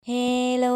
ເຮໂລ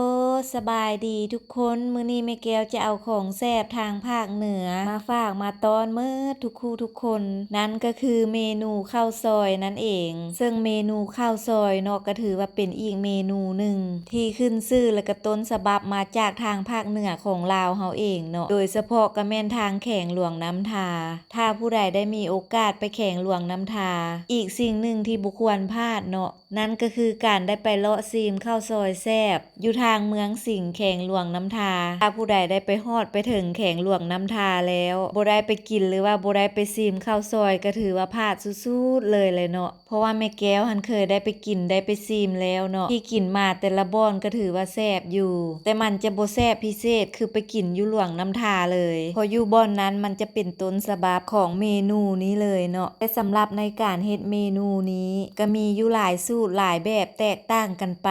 ສະບາຍດີທຸກຄົນ, ມື້ນີ້ແມ່ແກ້ວຈະເອົາຂອງແຊບທາງພາກເໜືອມາຝາກມາຕ້ອນເໝິດທຸກຄູ່ທຸກຄົນ, ນັ້ນກໍຄືເມນູເຂົ້າຊອຍນັ້ນເອງ. ເຊິ່ງເມນູເຂົ້າຊອຍເນາະ ກໍຖືວ່າເປັນອີກເມນູໜຶ່ງທີ່ຂຶ້ນຊື່ ແລະ ກໍຕົ້ນສະບັບມາຈາກທາງພາກເໜືອຂອງລາວເຮົາເອງເນາະ, ໂດຍສະເພາະກໍແມ່ນທາງແຂວງຫຼວງນ້ຳທາ. ຖ້າຜູ້ໃດໄດ້ມີໂອກາດໄປແຂວງຫຼວງນ້ຳທາ, ອີກສິ່ງໜຶ່ງທີ່ບໍ່ຄວນພາດເນາະ ນັ້ນກໍຄືການໄດ້ໄປເລາະຊີມເຂົ້າຊອຍແຊບຢູ່ທາງເມືອງສິງ ແຂວງຫຼວງນ້ຳທາ. ຖ້າຜູ້ໃດໄດ້ໄປຮອດໄປເຖິງແຂວງຫຼວງນ້ຳທາແລ້ວ ບໍ່ໄດ້ໄປກິນ ຫຼືວ່າບໍ່ໄດ້ໄປຊີມເຂົ້າຊອຍ ກໍຖືວ່າພາດສຸດໆເລີຍແຫຼະເນາະ, ເພາະວ່າແມ່ແກ້ວຫັ້ນເຄີຍໄດ້ໄປກິນໄດ້ໄປຊີມແລ້ວເນາະ. ທີ່ກິນມາແຕ່ລະບ່ອນກໍຖືວ່າແຊບຢູ່, ແຕ່ມັນຈະບໍ່ແຊບພິເສດຄືໄປກິນຢູ່ຫຼວງນ້ຳທາເລີຍ, ເພາະຢູ່ບ່ອນນັ້ນມັນຈະເປັນຕົ້ນສະບັບຂອງເມນູນີ້ເລີຍເນາະ. ແຕ່ສຳລັບໃນການເຮັດເມນູນີ້ ກໍມີຢູ່ຫຼາຍສູດຫຼາຍແບບແຕກຕ່າງກັນໄປ,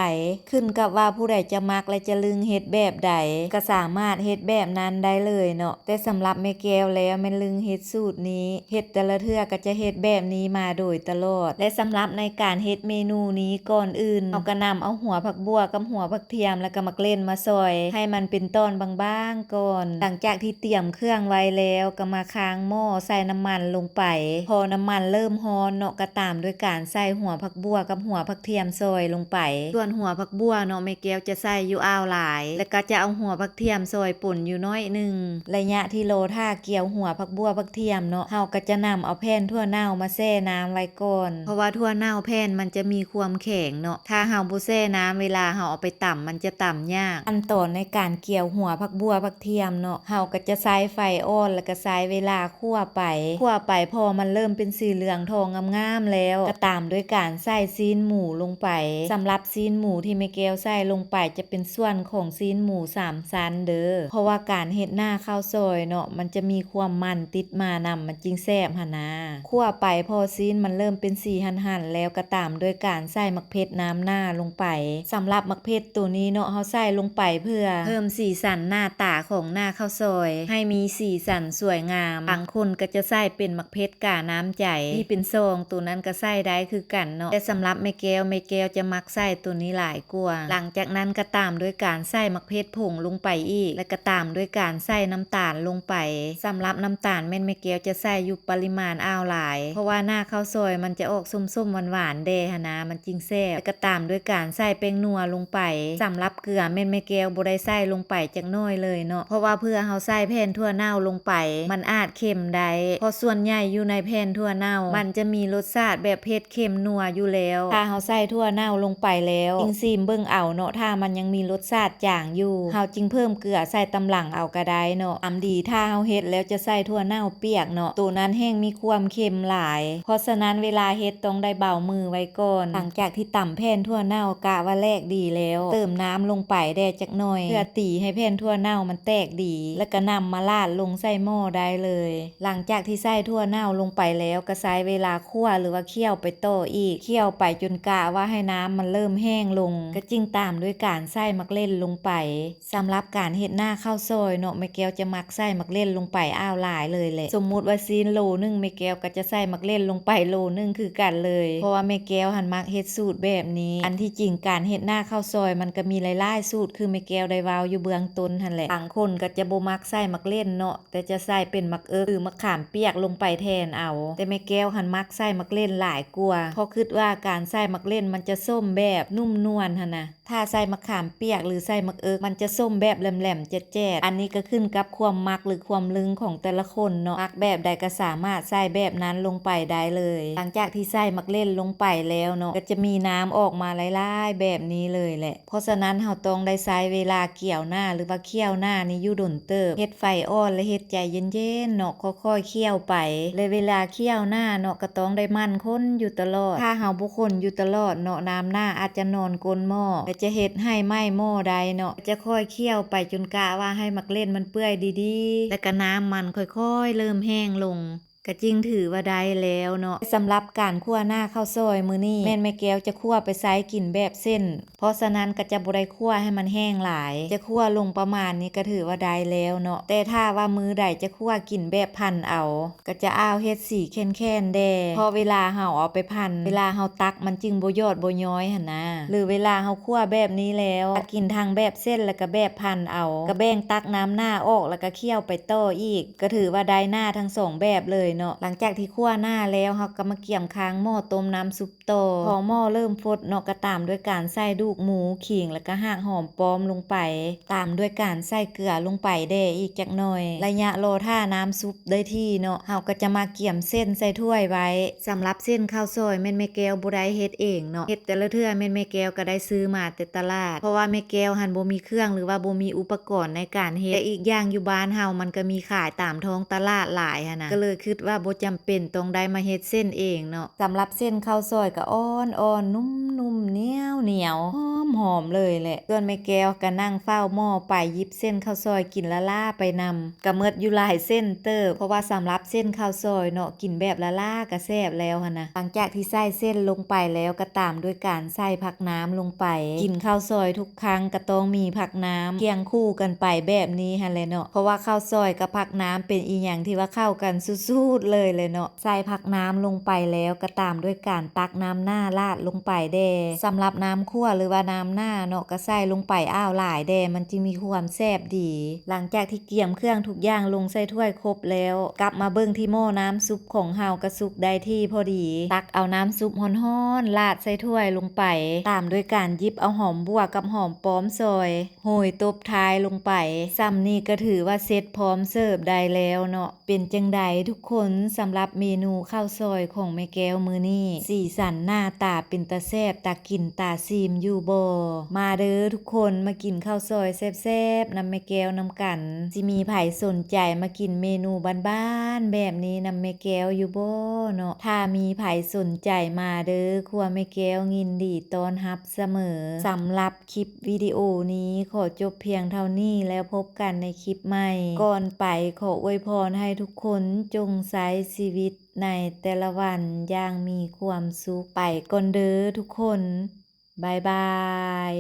ຂຶ້ນກັບວ່າຜູ້ໃດຈະມັກ ແລະ ຈະລຶ້ງເຮັດແບບໃດ ກໍສາມາດເຮັດແບບນັ້ນໄດ້ເລີຍເນາະ. ແຕ່ສຳລັບແມ່ແກ້ວແລ້ວ ແມ່ນລຶ້ງເຮັດສູດນີ້, ເຮັດແຕ່ລະເທື່ອກໍຈະເຮັດແບບນີ້ມາໂດຍຕະຫຼອດ. ແລະ ສຳລັບໃນການເຮັດເມນູນີ້, ກ່ອນອື່ນເຮົາກໍນຳເອົາຫົວຜັກບົ່ວກັບຫົວຜັກທຽມ ແລະ ກໍໝາກເລັ່ນມາຊອຍໃຫ້ມັນເປັນຕອນບາງໆກ່ອນ. ຫຼັງຈາກທີ່ຕຽມເຄື່ອງໄວ້ແລ້ວ ກໍມາຄາງໝໍ້ໃສ່ນ້ຳມັນລົງໄປ. ພໍນ້ຳມັນເລີ່ມຮ້ອນເນາະ ກໍຕາມດ້ວຍການໃສ່ຫົວຜັກບົ່ວກັບຫົວຜັກທຽມຊອຍລົງໄປ. ສ່ວນຫົວຜັກບົ່ວເນາະ ແມ່ແກ້ວຈະໃສ່ຢູ່ອ່າວຫຼາຍ, ແລ້ວກໍຈະເອົາຫົວຜັກທຽມຊອຍປົນຢູ່ໜ້ອຍໜຶ່ງ. ໄລຍະທີ່ລໍຖ້າກ່ຽວຫົວຜັກບົ່ວຜັກທຽມເນາະ, ເຮົາກໍຈະນຳເອົາແຜ່ນຖົ່ວເນົ່າມາແຊ່ນ້ຳໄວ້ກ່ອນ, ເພາະວ່າຖົ່ວເນົ່າແຜ່ນມັນຈະມີຄວາມແຂງເນາະ. ຖ້າເຮົາບໍ່ແຊ່ນ້ຳ ເວລາເຮົາເອົາໄປຕຳ ມັນຈະຕຳຍາກ. ຂັ້ນຕອນໃນການກ່ຽວຫົວຜັກບົ່ວຜັກທຽມເນາະ, ເຮົາກໍຈະໃຊ້ໄຟອ່ອນ ແລ້ວກໍໃຊ້ເວລາ ຂົ້ວໄປ, ຂົ້ວໄປພໍມັນເລີ່ມເປັນສີເຫຼືອງທອງງາມໆແລ້ວ, ກໍຕາມດ້ວຍການໃສ່ຊີ້ນໝູລົງໄປ. ສຳລັບຊີ້ນໝູທີ່ແມ່ແກ້ວໃສ່ລົງໄປຈະເປັນສ່ວນຂອງຊີ້ນໝູສາມຊັ້ນເດີ້, ເພາະວ່າການເຮັດໜ້າເຂົ້າຊອຍເນາະ ມັນຈະມີຄວາມມັນຕິດມານຳ, ມັນຈຶ່ງແຊບຫັ້ນນາ. ຂົ້ວໄປພໍຊີ້ນມັນເລີ່ມເປັນສີຫັນໆແລ້ວ, ກໍຕາມດ້ວຍການໃສ່ໝາກເຜັດນ້ຳໜ້າລົງໄປ. ສຳລັບໝາກເຜັດໂຕນີ້ເນາະ, ເຮົາໃສ່ລົງໄປເພື່ອເພີ່ມສີສັນໜ້າຕາຂອງໜ້າເຂົ້າ ຊອຍໃຫ້ມີສີສັນສວຍງາມ. ບາງຄົນກໍຈະໃສ່ເປັນໝາກເຜັດການ້ຳໃຈທີ່ເປັນຊອງ, ໂຕນັ້ນກໍໃສ່ໄດ້ຄືກັນເນາະ, ແຕ່ສຳລັບແມ່ແກ້ວ, ແມ່ແກ້ວຈະມັກໃສ່ໂຕນີ້ຫຼາຍກວ່າ. ຫຼັງຈາກນັ້ນກໍຕາມດ້ວຍການໃສ່ໝາກເຜັດຜົງລົງໄປອີກ, ແລະ ກໍຕາມດ້ວຍການໃສ່ນ້ຳຕານລົງໄປ. ສຳລັບນ້ຳຕານແມ່ນແມ່ແກ້ວຈະໃສ່ຢູ່ປະລິມານອ່າວຫຼາຍ, ເພາະວ່າໜ້າເຂົ້າຊອຍມັນຈະອອກສົ້ມໆຫວານໆແດ່ຫັ້ນນາ, ມັນ ຈຶ່ງແຊບ, ແລະ ກໍຕາມດ້ວຍການໃສ່ແປ້ງນົວລົງໄປ. ສຳລັບເກືອແມ່ນແມ່ແກ້ວບໍ່ໄດ້ໃສ່ລົງໄປຈັກໜ້ອຍເລີຍເນາະ, ເພາະວ່າເພື່ອເຮົາໃສ່ແຜ່ນຖົ່ວເນົ່າລົງໄປ ມັນອາດເຄັມໄດ້, ເພາະສ່ວນໃຫຍ່ຢູ່ໃນແຜ່ນຖົ່ວເນົ່າມັນຈະມີລົດຊາດແບບເຜັດເຄັມນົວຢູ່ແລ້ວ. ຖ້າເຮົາໃສ່ຖົ່ວເນົ່າລົງໄປແລ້ວ ຈຶ່ງຊີມເບິ່ງເອົາເນາະ, ຖ້າມັນຍັງມີລົດຊາດຈາງຢູ່ ເຮົາຈຶ່ງເພີ່ມເກືອໃສ່ຕຳຫຼັງເອົາກໍໄດ້ເນາະ. ຕາມດີ ຖ້າເຮົາເຮັດແລ້ວຈະໃສ່ຖົ່ວເນົ່າປຽກເນາະ, ໂຕນັ້ນແຮ່ງມີຄວາມເຄັມຫຼາຍ. ເພາະສະນັ້ນ ເວລາເຮັດຕ້ອງໄດ້ເບົາມືໄວ້ກ່ອນ. ຫຼັງຈາກທີ່ຕຳແຜ່ນຖົ່ວເນົ່າກະວ່າແຫຼກດີແລ້ວ, ເຕີມນ້ຳລົງໄປແດ່ຈັກໜ້ອຍ ເພື່ອຕີໃຫ້ແຜ່ນຖົ່ວເນົ່າມັນແຕກດີ, ແລ້ວກໍນຳມາລາດລົງໃສ່ໝໍ້ໄດ້ເລີຍ. ຫຼັງຈາກທີ່ໃສ່ຖົ່ວເນົ່າລົງໄປແລ້ວ, ກໍໃຊ້ເວລາຂົ້ວ ຫຼືວ່າຂ້ຽວໄປຕໍ່ອີກ, ຂ້ຽວໄປຈົນກະວ່າໃຫ້ນ້ຳມັນເລີ່ມແຫ້ງລົງ, ກໍຈຶ່ງຕາມດ້ວຍການໃສ່ໝາກເລັ່ນລົງໄປ. ສຳລັບການເຮັດໜ້າເຂົ້າຊອຍເນາະ, ແມ່ແກ້ວຈະມັກໃສ່ໝາກເລັ່ນລົງໄປອ່າວຫຼາຍເລີຍແຫຼະ. ສົມມຸດວ່າຊີ້ນໂລໜຶ່ງ, ແມ່ແກ້ວກໍຈະໃສ່ໝາກເລັ່ນລົງໄປໂລໜຶ່ງຄືກັນເລີຍ, ເພາະວ່າແມ່ແກ້ວຫັ້ນມັກເຮັດສູດແບບນີ້. ອັນທີ່ຈິງການເຮັດໜ້າເຂົ້າຊອຍມັນກໍມີຫຼາຍໆສູດ, ຄືແມ່ແກ້ວໄດ້ເວົ້າຢູ່ເບື້ອງຕົ້ນຫັ້ນແຫຼະ. ບາງຄົນກໍຈະບໍ່ມັກໃສ່ໝາກເລັ່ນເນາະ, ແຕ່ຈະໃສ່ເປັນໝາກເອິກ ຫຼື ໝາກຂາມປຽກລົງໄປແທນເອົາ. ແຕ່ແມ່ແກ້ວຫັ້ນມັກໃສ່ໝາກເລັ່ນຫຼາຍກວ່າ, ເພາະຄິດວ່າການໃສ່ໝາກເລັ່ນມັນຈະສົ້ມແບບນຸ້ມນວນຫັ້ນນະ. ຖ້າໃສ່ໝາກຂາມປຽກ ຫຼື ໃສ່ໝາກເອິກ, ມັນຈະສົ້ມແບບແຫຼມໆ ແຈດໆ. ອັນນີ້ກໍຂຶ້ນກັບຄວາມມັກ ຫຼື ຄວາມລຶ້ງຂອງແຕ່ລະຄົນເນາະ, ມັກແບບໃດກໍສາມາດໃສ່ແບບນັ້ນລົງໄປໄດ້ເລີຍ. ຫຼັງຈາກທີ່ໃສ່ໝາກເລັ່ນລົງໄປແລ້ວເນາະ, ກໍຈະມີນ້ຳອອກມາຫຼາຍໆແບບນີ້ເລີຍແຫຼະ. ເພາະສະນັ້ນ ເຮົາຕ້ອງໄດ້ໃຊ້ເວລາກ່ຽວໜ້າ ຫຼືວ່າຂ້ຽວໜ້ານີ້ຢູ່ດົນເຕີບ, ເຮັດໄຟອ່ອນ ແລະ ເຮັດໃຈເຢັນໆເນາະ, ຄ່ອຍໆຂ້ຽວໄປ. ແລະ ເວລາຂ້ຽວໜ້າເນາະ ກໍຕ້ອງໄດ້ໝັ່ນຄົນຢູ່ຕະຫຼອດ. ຖ້າເຮົາບໍ່ຄົນຢູ່ຕະຫຼອດເນາະ, ນ້ຳໜ້າອາດຈະນອນກົ້ນໝໍ້ ແລະ ຈະເຮັດໃຫ້ໄໝ້ໝໍ້ໄດ້ເນາະ. ຈະຄ່ອຍຂ້ຽວໄປຈົນກະວ່າໃຫ້ໝາກເລັ່ນມັນເປື່ອຍດີໆ ແລະ ກະນ້ຳມັນຄ່ອຍໆເລີ່ມແຫ້ງລົງ. ກະຈຶ່ງຖືວ່າໄດ້ແລ້ວເນາະ. ສຳລັບການຂົ້ວໜ້າເຂົ້າຊອຍມື້ນີ້ ແມ່ນແມ່ແກ້ວຈະຂົ້ວໄປໃສ່ກິນແບບເສັ້ນ ເພາະສະນັ້ນກໍຈະບໍ່ໄດ້ຂົ້ວໃຫ້ມັນແຫ້ງຫຼາຍ ຈະຂົ້ວລົງປະມານນີ້ກໍຖືວ່າໄດ້ແລ້ວເນາະ. ແຕ່ຖ້າວ່າມື້ໃດຈະຂົ້ວກິນແບບພັນເອົາ ກໍຈະອ້າວເຮັດສີແຂນໆແດ່ ເພາະເວລາເຮົາເອົາໄປພັນ ເວລາເຮົາຕັກມັນຈຶ່ງບໍ່ຢອດບໍ່ຍ້ອຍຫັ້ນນາ. ຫຼືເວລາເຮົາຂົ້ວແບບນີ້ແລ້ວ ກໍກິນທັງແບບເສັ້ນ ແລ້ວກໍແບບພັນເອົາ ກໍແບ່ງຕັກນ້ຳໜ້າອອກ ແລ້ວກໍຄ້ຽວໄປຕໍ່ອີກ ກໍຖືວ່າໄດ້ໜ້າທັງສອງແບບເລີຍເນາະ. ຫຼັງຈາກທີ່ຂົ້ວໜ້າແລ້ວ ເຮົາກໍມາກຽມຄາງໝໍ້ຕົ້ມນ້ຳຊຸບ ຕໍ່ ພໍໝໍ້ເລີ່ມຟົດເນາະ ກໍຕາມດ້ວຍການໃສ່ດູກໝູ, ຂີງ ແລ້ວກໍຮາກຫອມປ້ອມລົງໄປ ຕາມດ້ວຍການໃສ່ເກືອລົງໄປແດ່ອີກຈັກໜ່ອຍ. ໄລຍະລໍຖ້ານ້ຳຊຸບໄດ້ທີ່ເນາະ ເຮົາກໍຈະມາກຽມເສັ້ນໃສ່ຖ້ວຍໄວ້. ສຳລັບເສັ້ນເຂົ້າຊອຍແມ່ນແມ່ແກ້ວບໍ່ໄດ້ເຮັດເອງເນາະ ເຮັດແຕ່ລະເທື່ອແມ່ນແມ່ແກ້ວກໍໄດ້ຊື້ມາແຕ່ຕະຫຼາດ ເພາະວ່າແມ່ແກ້ວຫັ້ນບໍ່ມີເຄື່ອງ ຫຼືວ່າບໍ່ມີອຸປະກອນໃນການເຮັດ ແລະ ອີກຢ່າງຢູ່ບ້ານເຮົາມັນກໍມີຂາຍຕາມທ້ອງຕະຫຼາດຫຼາຍຫັ້ນນາ ກໍເລີຍຄິດວ່າບໍ່ຈຳເປັນຕ້ອງໄດ້ມາເຮັດເສັ້ນເອງເນາະ. ສຳລັບເສັ້ນເຂົ້າຊອຍກໍອ່ອນໆ ນຸ້ມໆ ໜຽວໆ ຫອມໆເລີຍແຫຼະ. ສ່ວນແມ່ແກ້ວກໍນັ່ງເຝົ້າໝໍ້ໄປ ຫຍິບເສັ້ນເຂົ້າຊອຍກິນລ້າໆໄປນຳ ກໍໝົດຢູ່ຫຼາຍເສັ້ນເຕີບ ເພາະວ່າສຳລັບເສັ້ນເຂົ້າຊອຍເນາະ ກິນແບບລ້າໆກໍແຊບແລ້ວຫັ້ນນະ. ຫຼັງຈາກທີ່ໃສ່ເສັ້ນລົງໄປແລ້ວ ກໍຕາມດ້ວຍການໃສ່ຜັກນ້ຳລົງໄປ. ກິນເຂົ້າຊອຍທຸກ ຄັ້ງກໍຕ້ອງມີຜັກນ້ຳຄຽງຄູ່ກັນໄປແບບນີ້ຫັ້ນແຫຼະເນາະ ເພາະວ່າເຂົ້າຊອຍກັບຜັກນ້ຳເປັນອີ່ຫຍັງທີ່ວ່າເຂົ້າກັນສຸດໆເລີຍແຫຼະເນາະ. ໃສ່ຜັກນ້ຳລົງໄປແລ້ວ ກໍຕາມດ້ວຍການຕັກນ້ຳໜ້າລາດລົງໄປແດ່. ສຳລັບນ້ຳຂົ້ວ ຫຼືວ່ານ້ຳໜ້າເນາະ ກໍໃສ່ລົງໄປອ້າວຫຼາຍແດ່ ມັນຈຶ່ງມີຄວາມແຊບດີ. ຫຼັງຈາກທີ່ກຽມເຄື່ອງທຸກຢ່າງລົງໃສ່ຖ້ວຍຄົບແລ້ວ ກັບມາເບິ່ງທີ່ໝໍ້ນ້ຳຊຸບຂອງເຮົາກໍສຸກໄດ້ທີ່ພໍດີ. ຕັກເອົານ້ຳຊຸບຮ້ອນໆລາດໃສ່ຖ້ວຍລົງໄປ ຕາມດ້ວຍການຫຍິບເອົາຫອມບົ່ວກັບຫອມປ້ອມຊອຍ ໂຮຍຕົບທ້າຍລົງໄປ. ສ່ຳນີ້ກໍຖືວ່າເສັດພ້ອມເສີບໄດ້ແລ້ວເນາະ. ເປັນຈັ່ງໃດທຸກຄົນ ສຳລັບເມນູເຂົ້າຊອຍຂອງແມ່ແກ້ວມື້ນີ້ ສີສັນໜ້າຕາເປັນຕາແຊບ ຕາກິນຕາຊີມຢູ່ບໍ່? ມາເດີທຸກຄົນ ມາກິນເຂົ້າຊອຍແຊບໆນຳແມ່ແກ້ວນຳກັນ. ຊິມີໃຜສົນໃຈມາກິນເມນູບ້ານໆແບບນີ້ນຳແມ່ແກ້ວຢູ່ບໍ່ເນາະ? ຖ້າມີໃຜສົນໃຈ ມາເດີ ຄົວແມ່ແກ້ວຍິນດີຕ້ອນຮັບສະເໝີ. ສຳລັບ ຄລິບວິດີໂອນີ້ຂໍຈົບພຽງເທົ່ານີ້ ແລ້ວພົບກັນໃນຄລິບໃໝ່. ກ່ອນໄປຂໍອວຍພອນໃຫ້ທຸກຄົນຈົ່ງໃຊ້ຊີວິດໃນແຕ່ລະວັນຢ່າງມີຄວາມສຸກ. ໄປກ່ອນເດີທຸກຄົນ. ບາຍບາຍ.